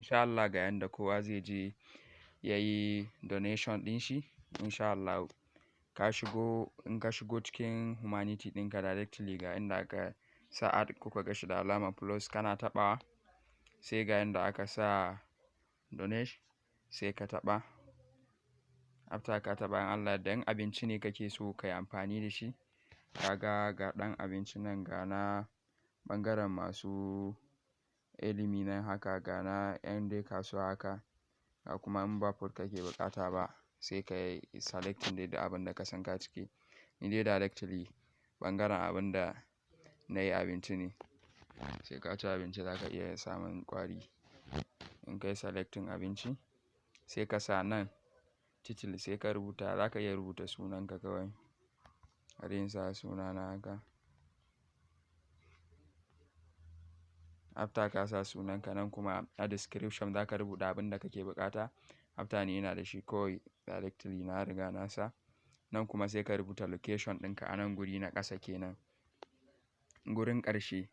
Insha Allah ga yanda kowa zai je ya yi donation ɗin shi. Insha Allah ka shigo, in ka shigo cikin Humanity ɗinka directly, ga inda aka sa add, kuka ga shi da alamar plus, kana taɓawa, sai ga inda aka sa donate, sai ka taɓa. After ka taɓa, in Allah da in abinci ne kake so ka yi amfani da shi, ka ga ga ɗan abinci nan, ga na ɓangaren masu ilimi nan haka, ga na 'yan dai kasuwa haka, ga kuma in ba food kake buƙata ba, sai ka yi selecting dai da abin da ka san ka ciki. Ni dai directly ɓangaren abin da na yi abinci ne. Sai ka ci abinci za ka iya samun ƙwari. In ka yi selecting abinci, sai ka sa nan title, sai ka rubuta, za ka iya rubuta sunanka kawai. Bari in sa sunana haka. After ka sa sunanka, nan kuma a description za ka rubuta abin da kake buƙata. After ni ina da shi kawai directly na riga na sa. Nan kuma sai ka rubuta location ɗinka a nan guri na ƙasa kenan. Gurin ƙarshe.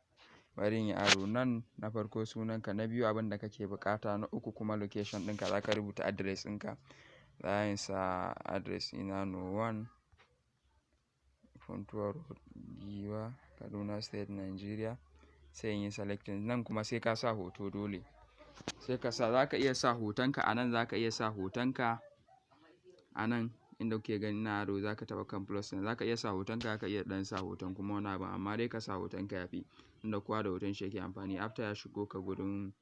Bari in yi arrow nan: na farko sunanka, na biyu abin da kake buƙata, na uku kuma location ɗinka, za ka rubuta address ɗinka. Za in sa address ɗina, No 1 Funtua Road, Giwa, Kaduna State, Nigeria. Sai in yi selecting. Nan kuma sai ka sa hoto dole. Sai ka sa, za ka iya sa hotonka a nan, za ka iya sa hotonka a nan inda kuke gani na arrow, za ka taɓa kan plus ɗin. Za ka iya sa hotonka, za ka iya ɗan sa hoton kuma wani abu, amma dai ka sa hotonka yafi. Inda kowa da hoton shi yake amfani. After ya shigo ka gurin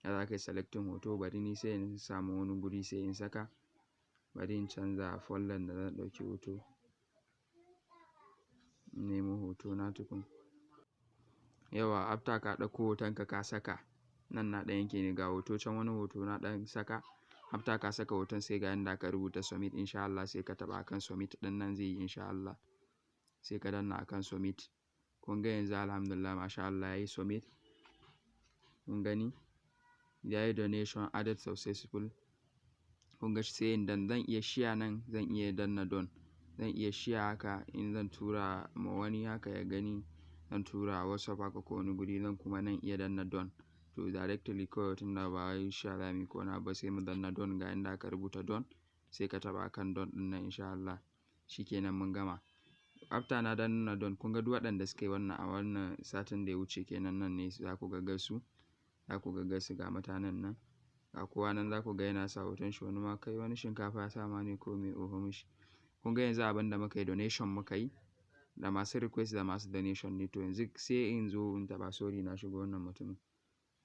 da za ka yi selecting hoto, bari ni sai in samu wani guri sai in saka. Bari in canza folder da zan ɗauki hoto. In nemo hoto na tukun. Yauwa, after ka ɗauko hotonka ka saka, nan na ɗan yanke ne, ga hoto can, wani hoto na ɗan saka. After ka saka hoton, sai ga inda aka rubuta submit, insha Allah sai ka taɓa akan submit ɗin nan, zai yi insha Allah. Sai ka danna akan submit. Kun ga yanzu, alhamdulillah, masha Allah, yayi submit. Kun gani? Yayi donation added successful. Kun ga sai in dan zan iya share nan, zan iya danna done. Zan iya share haka in zan tura ma wani haka ya gani, zan tura a WhatsApp haka ko wani guri, zan kuma nan iya danna done. To, directly kawai tunda ba wai share zamuyi ko wani abu ba, sai mu danna done, ga inda aka rubuta done, sai ka taɓa akan done ɗin nan, insha Allah. Shi kenan mun gama. After na danna done, kun ga duk waɗanda suka yi wannan a wannan satin da ya wuce kenan, nan ne za ku ga su. Za ku ga su, ga mutanen nan. Ga kowa nan za ku ga yana sa hoton shi, wani ma kai wani shinkafa ya sa ma ne ko me, oho mishi. Kun ga yanzu abin da muka yi, donation muka yi, da masu request da masu donation ne. To, yanzu sai in zo in taɓa, sorry, na shigo wannan mutumin.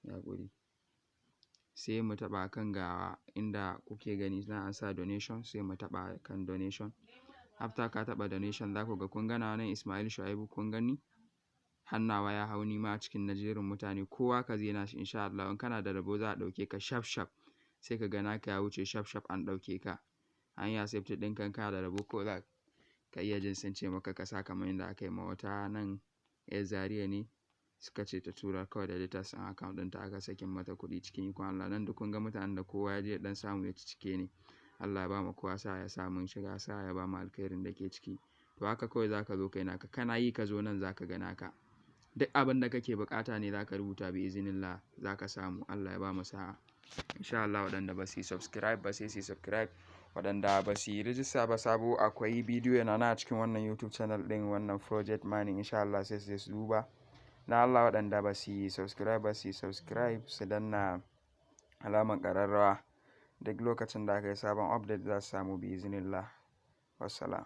Yi haƙuri. Sai mu taɓa kan ga inda kuke gani nan an sa donation, sai mu taɓa kan donation. After ka taɓa donation, za ku ga, kun ga nawa nan, Ismail Shu'aibu, kun gani? Har nawa ya hau ni ma a cikin na jerin mutane. Kowa ka zai nashi, insha Allah. In kana da rabo za a ɗauke ka shaf shaf. Sai ka ga naka ya wuce shaf shaf, an ɗauke ka. An yi accepted ɗinka, in kana da rabo ko za ka iya jin sun ce maka ka sa, kamar yadda aka yi ma wata nan 'yar Zaria ne, suka ce ta tura kawai da details ɗin account ɗinta, aka sakin mata kuɗi cikin ikon Allah. Nan duk kun ga mutanen da kowa ya je ɗan samu ya ciccike ne. Allah ya ba mu kowa sa'a, ya sa mun shiga sa'a, ya ba mu alkhairin da ke ciki. To, haka kawai za ka zo kai naka, kana yi ka zo nan za ka ga naka. Duk abin da kake buƙata ne za ka rubuta, bi iznillah za ka samu. Allah ya ba mu sa'a. Insha Allah waɗanda ba su yi subscribe ba, sai su yi subscribe. Waɗanda ba su yi rijista ba sabo, akwai bidiyo yana nan a cikin wannan YouTube channel ɗin, wannan project mining, insha Allah sai su je su duba. Na Allah, waɗanda ba su yi subscribe ba, su yi subscribe, su danna alamar ƙararrawa. Duk lokacin da aka yi sabon update za su samu, bi iznillah. Wassalam.